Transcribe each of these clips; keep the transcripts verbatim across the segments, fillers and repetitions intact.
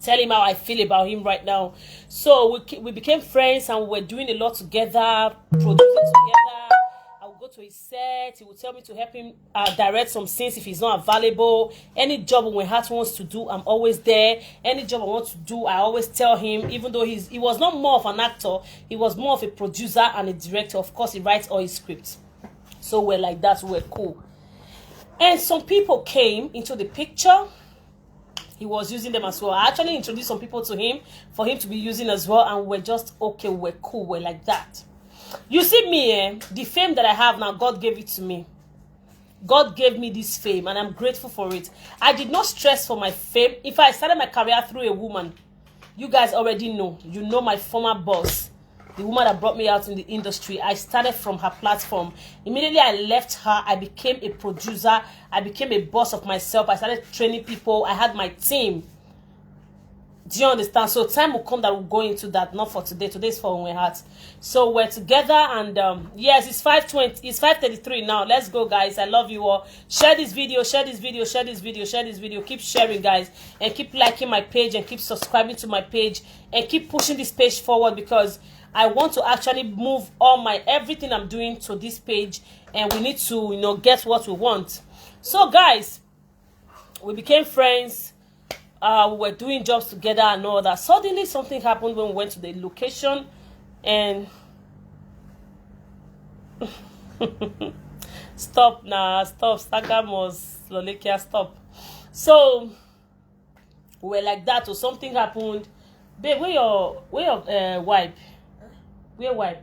tell him how I feel about him right now. So we, we became friends and we were doing a lot together, producing together. I would go to his set. He would tell me to help him uh, direct some scenes if he's not available. Any job Onwe Hart wants to do, I'm always there. Any job I want to do, I always tell him. Even though he's he was not more of an actor, he was more of a producer and a director. Of course, he writes all his scripts. So we're like that. We're cool. And some people came into the picture. He was using them as well. I actually introduced some people to him for him to be using as well, and we're just okay, we're cool, we're like that. You see me, eh? The fame that I have now, God gave it to me. God gave me this fame, and I'm grateful for it. I did not stress for my fame. If I started my career through a woman, you guys already know. You know my former boss, the woman that brought me out in the industry. I started from her platform. Immediately I left her, I became a producer. I became a boss of myself. I started training people. I had my team. Do you understand? So time will come that we'll go into that. Not for today. Today is for Onwe Hart. So we're together, and um, yes, it's five twenty. It's five thirty-three now. Let's go, guys. I love you all. Share this video. Share this video. Share this video. Share this video. Keep sharing, guys, and keep liking my page and keep subscribing to my page and keep pushing this page forward, because I want to actually move all my everything I'm doing to this page, and we need to, you know, get what we want. So, guys, we became friends. Uh, we were doing jobs together and all that. Suddenly, something happened when we went to the location, and stop now, stop, Stagamus, Lolekia, stop. So we were like that, or something happened. Babe, where your where your uh, wipe? Where wipe?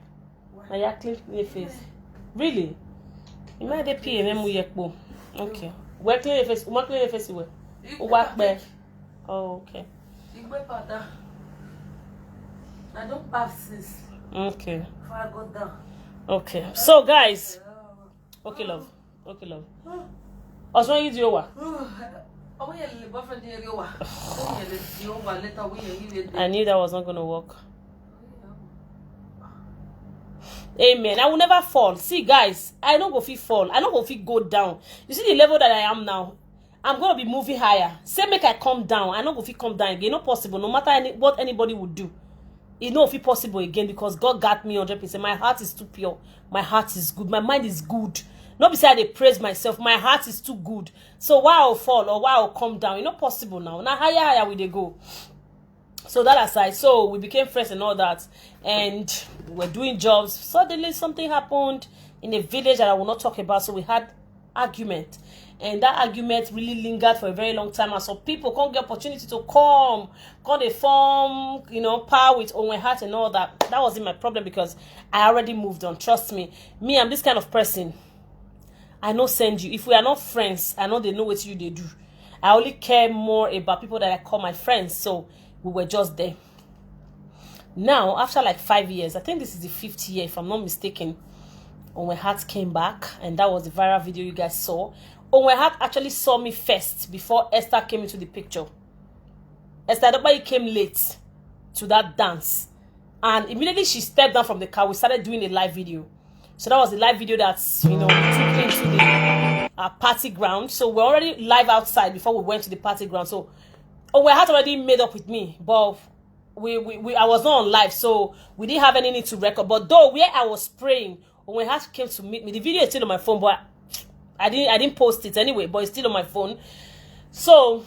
Na ya clean clean face. Really? You might dey P M M yekpo. Okay. Where clean your face? What clean your face? Where? Wipe. Oh, okay. Igbe pata. I don't pass this. Okay. Before I go down. Okay. So, guys. Okay, love. Okay, love. What's wrong with you? Ọwọ́ yẹn lè boyfriend yẹn rí wa. Ọwọ́ yẹn lè di ọwọ́ alẹ́ tán, ọwọ́ yẹn yìí lè dé. I knew that was not gonna work. Amen. I will never fall. See, guys, I no go fit fall. I no go fit go down. You see the level that I am now. I'm gonna be moving higher. Say make I come down. I no go fit come down again. No possible. No matter any, what anybody would do, it no fit possible again, because God got me hundred percent. My heart is too pure. My heart is good. My mind is good. No be say I dey praise myself. My heart is too good. So why I fall or why I come down? It's not possible now. Now higher, higher we dey go. So that aside, so we became friends and all that, and we were doing jobs. Suddenly, something happened in a village that I will not talk about. So we had argument, and that argument really lingered for a very long time. And some people can't get opportunity to come, can't they form, you know, power with Onwe Hart and all that. That wasn't my problem because I already moved on. Trust me, me, I'm this kind of person. I no send you. If we are not friends, I know they know what you they do. I only care more about people that I call my friends. So we were just there. Now, after like five years, I think this is the fifth year, if I'm not mistaken, Onwe Hart came back, and that was the viral video you guys saw. Onwe Hart actually saw me first before Esther came into the picture. Esther Adebayo came late to that dance, and immediately she stepped down from the car, we started doing a live video. So that was the live video that, you know, we took into the uh, party ground. So we're already live outside before we went to the party ground. So Onwe Hart already made up with me, but we, we, we I was not on live, so we didn't have any need to record. But though where I was praying, Onwe Hart came to meet me. The video is still on my phone, but I didn't I didn't post it anyway. But it's still on my phone. So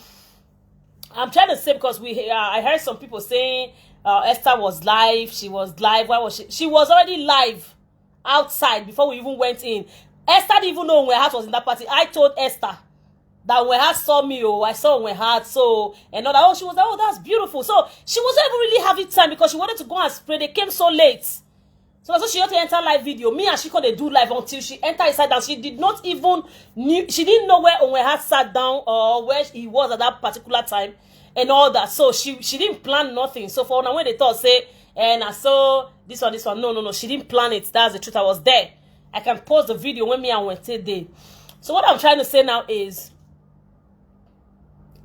I'm trying to say, because we uh, I heard some people saying uh, Esther was live. She was live. Why was she? She was already live outside before we even went in. Esther didn't even know Onwe Hart was in that party. I told Esther that Onwe Hart saw me. Oh, I saw Onwe Hart. So and all that. Oh, she was like, "Oh, that's beautiful." So she wasn't even really having time because she wanted to go and spray. They came so late. So, so she had to enter live video. Me and she could do live until she entered inside, and she did not even knew. She didn't know where Onwe Hart sat down or where he was at that particular time and all that. So she she didn't plan nothing. So for now, when they thought say, "And I saw this one, this one," no, no, no, she didn't plan it. That's the truth. I was there. I can post the video when me and Wente did. So what I'm trying to say now is,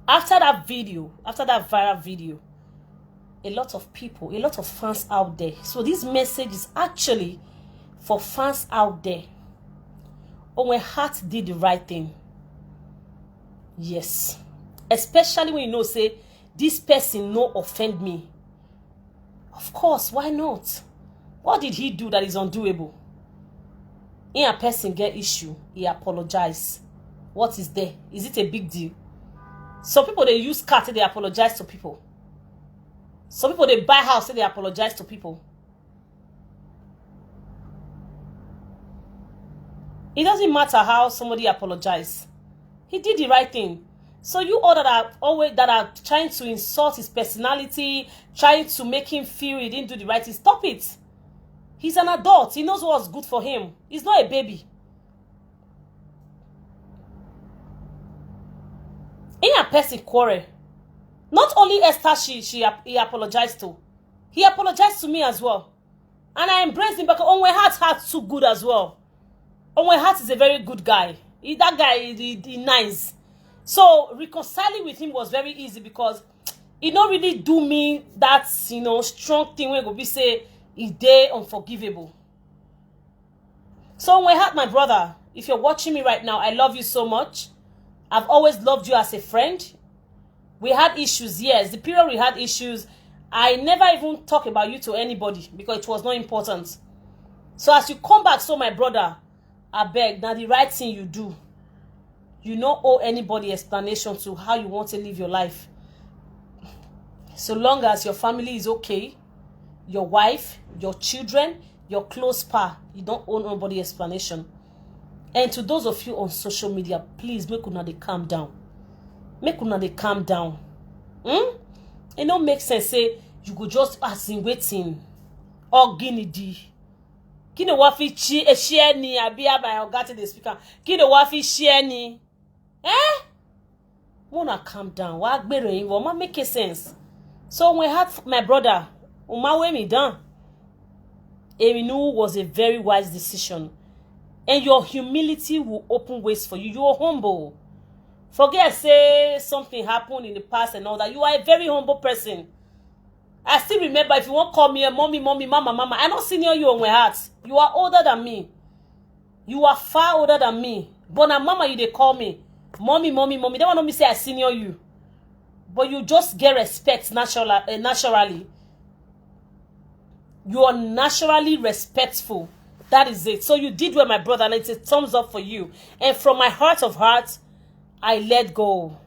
after that video, after that viral video, a lot of people, a lot of fans out there. So this message is actually for fans out there. Onwe Hart did the right thing. Yes. Especially when you know say This person no offend me. Of course, why not? What did he do that is undoable? He and person get issue, he apologize. What is there? Is it a big deal? Some people, they use car till they apologize to people. Some people, they buy house till they apologize to people. It doesn't matter how somebody apologizes. He did the right thing. So you all that are always, that are trying to insult his personality, trying to make him feel he didn't do the right thing, stop it. He's an adult. He knows what's good for him. He's not a baby. In a person quarrel, not only Esther, she she ap- he apologized to. He apologized to me as well, and I embraced him because Onwe Heart Heart too good as well. Onwe Heart is a very good guy. He, that guy is he, he nice. So reconciling with him was very easy because he don't really do me that, you know, strong thing wey go be say e dey unforgivable. So Onwe Heart, my brother, if you're watching me right now, I love you so much. I've always loved you as a friend. We had issues, yes. The period we had issues, I never even talk about you to anybody because it was not important. So as you come back, so my brother, I beg, now the right thing you do. You no owe anybody explanation to how you want to live your life. So long as your family is okay, your wife, your children, your close pa, you don't owe nobody explanation. And to those of you on social media, please make una dey calm down. Make una dey calm down. Hmm? It no make sense say you go just ask in waiting or guinea di. Kí ni wọ́n fi ṣí ẹ ṣí ẹ ní àbí àbá ọ̀gá ti dey speak am? Kí ni wọ́n fi ṣí ẹ ní? Eh? Mona, calm down. Wá gbèrò yín wọ́n má make sense. So when I had my brother, Umawe mi down, Eminu was a very wise decision. And your humility will open ways for you. You are humble. Forget say something happened in the past and all that. You are a very humble person. I still remember if you won't call me a mommy, mommy, mama, mama. I don't senior you on my heart. You are older than me. You are far older than me. But now mama, you they call me. Mommy, mommy, mommy. That one no me say I senior you. But you just get respect natural, uh, naturally. You are naturally respectful. That is it. So you did well, my brother, and it's a thumbs up for you. And from my heart of heart, I let go.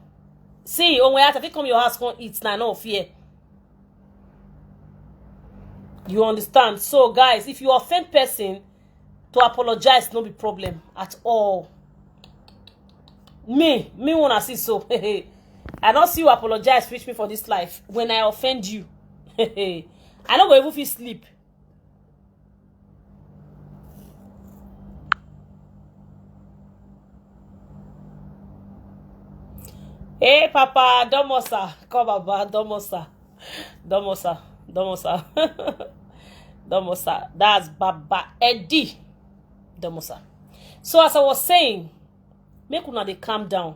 See, when we have to come your house, come eat now, no fear. You understand? So, guys, if you offend person, to apologize no be problem at all. Me, me wanna see so. I don't see you apologize reach me for this life when I offend you. I no go even fit sleep. Hey, Papa Domosa, come, Papa Domosa, Domosa, Domosa, Domosa. That's Baba Eddie Domosa. So as I was saying, make una dey calm down.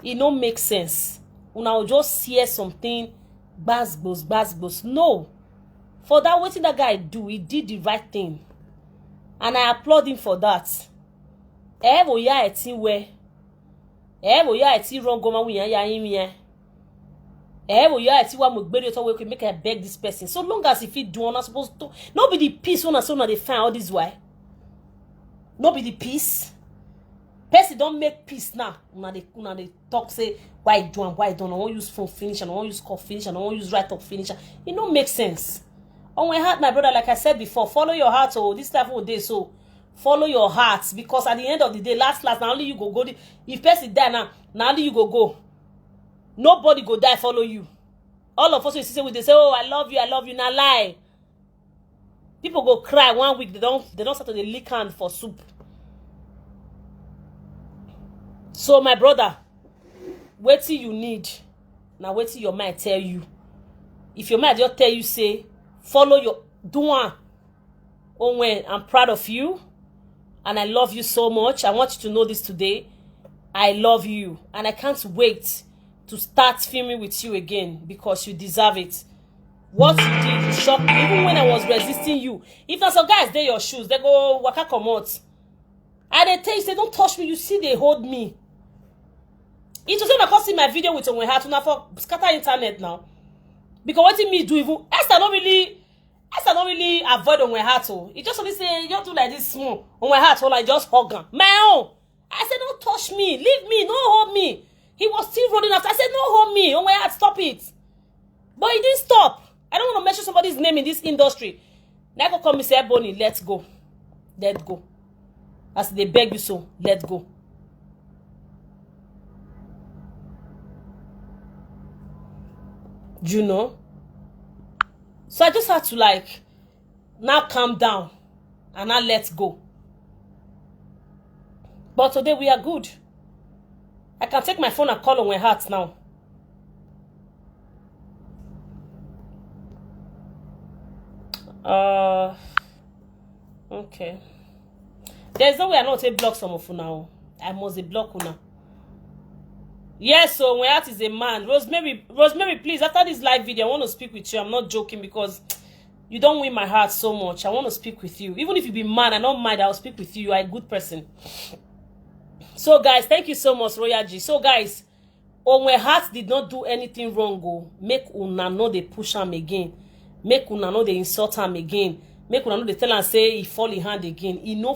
E no make sense. Una go just hear something, gbasgbos, gbasgbos. No. For that, wetin that guy do, he did the right thing. And I applaud him for that. Eh, wo ya eti we. Eh, wo ya eti wrong go ma wi ya ya yin mi eh. Eh, wo ya eti wa mo gbere to we make I beg this person. So long as if he do, una supposed to. No be the peace una so una dey find all this why. No be the peace. Person don't make peace now. Una dey, una dey talk say why do and why don't. I won't use phone finish and I won't use call finish and I won't use write up finish. It don't make sense. On my heart, my brother, like I said before, follow your heart. Oh, this life will day so follow your heart, because at the end of the day, last last, now only you go go. The, if person die now, now only you go go. Nobody go die follow you. All of us we see say we dey say, "Oh, I love you, I love you." Na lie. People go cry one week. They don't, they don't start to dey lick hand for soup. So my brother, wetin you need? Now wetin your mind tell you? If your mind just tell you say follow your do one, Onwe, I'm proud of you and I love you so much. I want you to know this today. I love you and I can't wait to start filming with you again because you deserve it. What you did shocked me. Even when I was resisting you, if na some guys dey your shoes, they go waka comot. I dey tell you say don't touch me. You see they hold me. It was when I come see my video with Onwe Heart, una for scatter internet now. Because wetin me do even, Esther no really, Esther no really avoid Onwe Heart o. E just only say, "You do like this small." Onwe Heart, all I just hug am. My own. I said, "Don't touch me, leave me, no hold me." He was still running after. I said, "No hold me, Onwe Heart, stop it." But he didn't stop. I don't want to mention somebody's name in this industry. Now go call me say, "Ebony, let go. Let go." As they beg you so, let go. Do you know? So I just had to, like, now calm down and now let go. But today we are good. I can take my phone and call Onwe Heart now. Uh, okay. There's no way I no take block some of una o. I must dey block una. Yes, so Onwe Heart is a man. Rosemary, Rosemary, please, after this live video, I want to speak with you. I'm not joking because you don't win my heart so much. I want to speak with you. Even if you be man, I don't mind. I'll speak with you. You are a good person. So, guys, thank you so much, Royal G. So, guys, Onwe Heart did not do anything wrong o. Make una no dey push am again. Make una no dey insult am again. Make una no dey tell am say he fall in hand again. He no